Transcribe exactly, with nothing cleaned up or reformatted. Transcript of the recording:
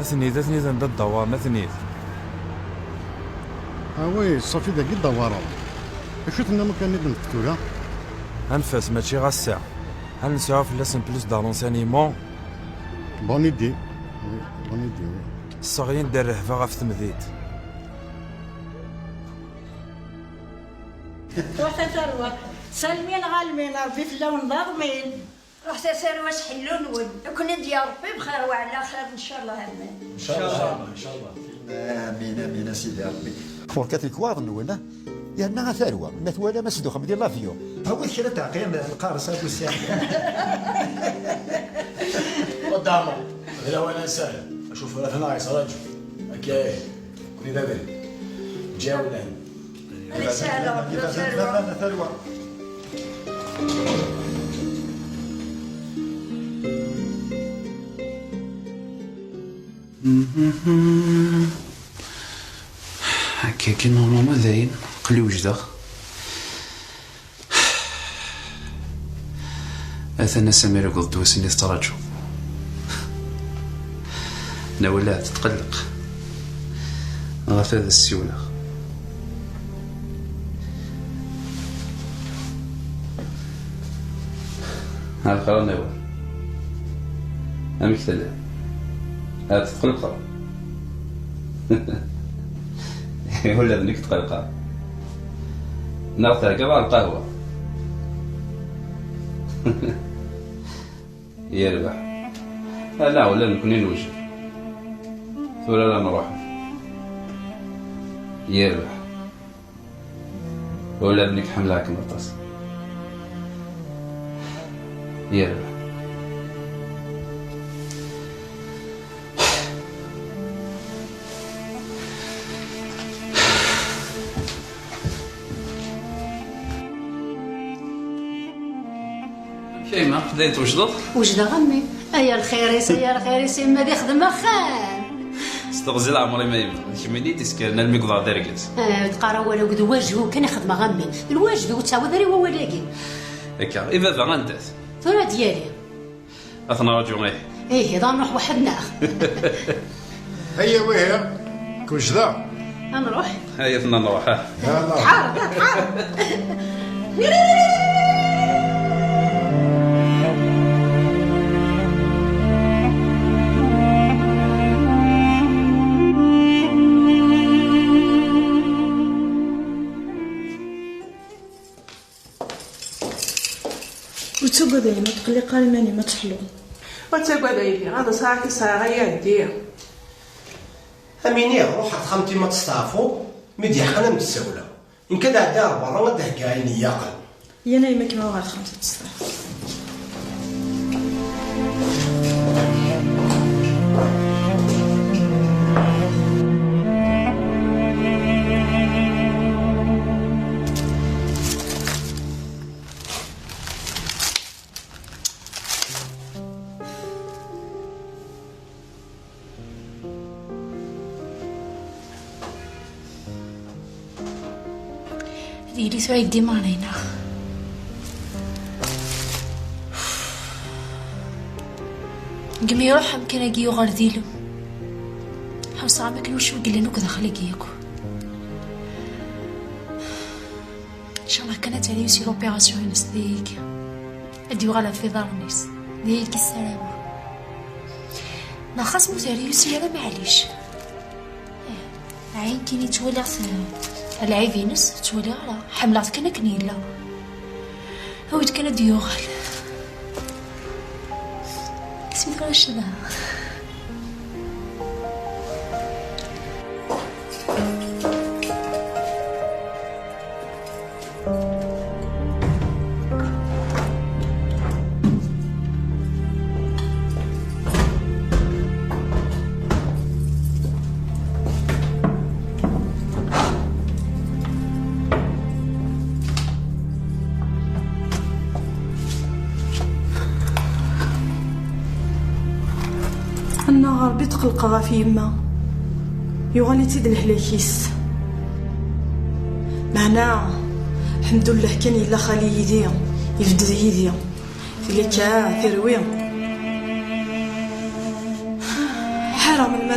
Aten-id, aten-id anda ddawaren, aten-id. Awi, ṣafi dagi ddawaren. Acu tennam akka nniḍen tura? Anef-as, mačči ɣas sa. Hal nesɛu fell-asen plus de renseignements. Bonne idée. Oui, bonne idée, oui. Sseɣyen-d rrehba ɣef temdint. Ruḥet a tarwa. Salmin ɣalmin, Ṛebbi fell-awen d aḍmin. Ruḥet a tarwa s ḥellu-nwen. Ad ken-id-yerr Ṛebbi bxir wa ɛla xir, ncallah, amin. Ncallah, ncallah. Amin, amin, a Sidi Ṛebbi. Ɣur-k at lekwaɣeḍ-nwen, yerna a tarwa, ma twalam asdux di l'avion. Awit kra n teɛqim, lqaṛes, a Bu Ssaɛid. Wadda Ɛmer, d lawan ad nsaɛd. Acufur atan yettṛaju. Akka, kuni d abrid. Ǧawlan. Ad isahel Ṛebbi tarwa. Akka, akka, normalement dayen, aql-i wejdeɣ. Atan a Samir, ugeḍ-d wass-nni tettraǧuḍ. Nawal ahat tetqelleq. Ɣef ad as-ssiwleɣ. Ɛelxir a Nawal. Amek telliḍ? Ahat tetqelqeḍ. Ula d nekk tqelqeɣ. Neɣ theggaḍ-aɣ lqahwa? Yerbeḥ. Ala, ula d nekkni newjed. Tura ara nruḥ. Yerbeḥ. Ula d nekk ḥemmleɣ-kem aṭas. Yerbeḥ. Amek a yemma, dayen twejdeḍ? Wejdeɣ a mmi. Ay a lxir-is, ay a lxir-is, yemma ad ixdem axxam. S teɣzi leɛmer-im a yemma, d kemmini i d-isekkren almi wwḍeɣ d argaz. Ah, ur d-qqar awal, akked wajdu kan i xedmeɣ a mmi. Lwajdu ur ttɛawad ara i wawal-agi. Akka, i baba anda-t? Tura ad d-yali. Ad t-nraju, ih. Ih, ad nruḥ weḥd-neɣ. Aya wihi, kujda. Ad nruḥ. Aya tenna nruḥ, ah. Yalla. Tḥar, tḥar. Ur ttagad a yemma, ur tqelliq ara iman-im, ad teḥluḍ. Ur ttagad a yelli, ad ẓreɣ i sɛiɣ ad iɛeddi. Am ini, ruḥ ɣer texxamt-im ad testeɛfuḍ, mi d-yeḥqen ad m-d-ssawleɣ. Nekk ad ɛeddiɣ ɣer berra ad d-heggiɣ ayen iyyaqen. Yan a yemma, kemmel ɣer texxamt ad testeɛfuḍ. Ad yili tura yeddi Mari, neɣ? Deg mi iruḥ amkan-agi yuɣal d ilem. Ḥewseɣ am akken ulac wi yellan akk daxel-agi yakk. Ncallah kan ad t-réussi l'opération-ines dayagi. Ad d-yuɣal ɣef iḍarren-is. Dayagi ssarameɣ. Neɣ xas ma ur t-réussi ara, maɛlic. Ih, ɛin kini ttwaliɣ-t, lɛib-ines, ur ttwaliɣ ara. Ḥemmleɣ-t kan akken yella. Awi-d kan ad d-yuɣal. Sidi Racid. Annaɣ Ṛebbi tqelqeɣ ɣef yemma. Yuɣal-itt-id lehlak-is. Meɛna Lḥemdullah kan yella xali yid-i, yebded yid-i. Tili akka terwi. Ḥareɣ melmi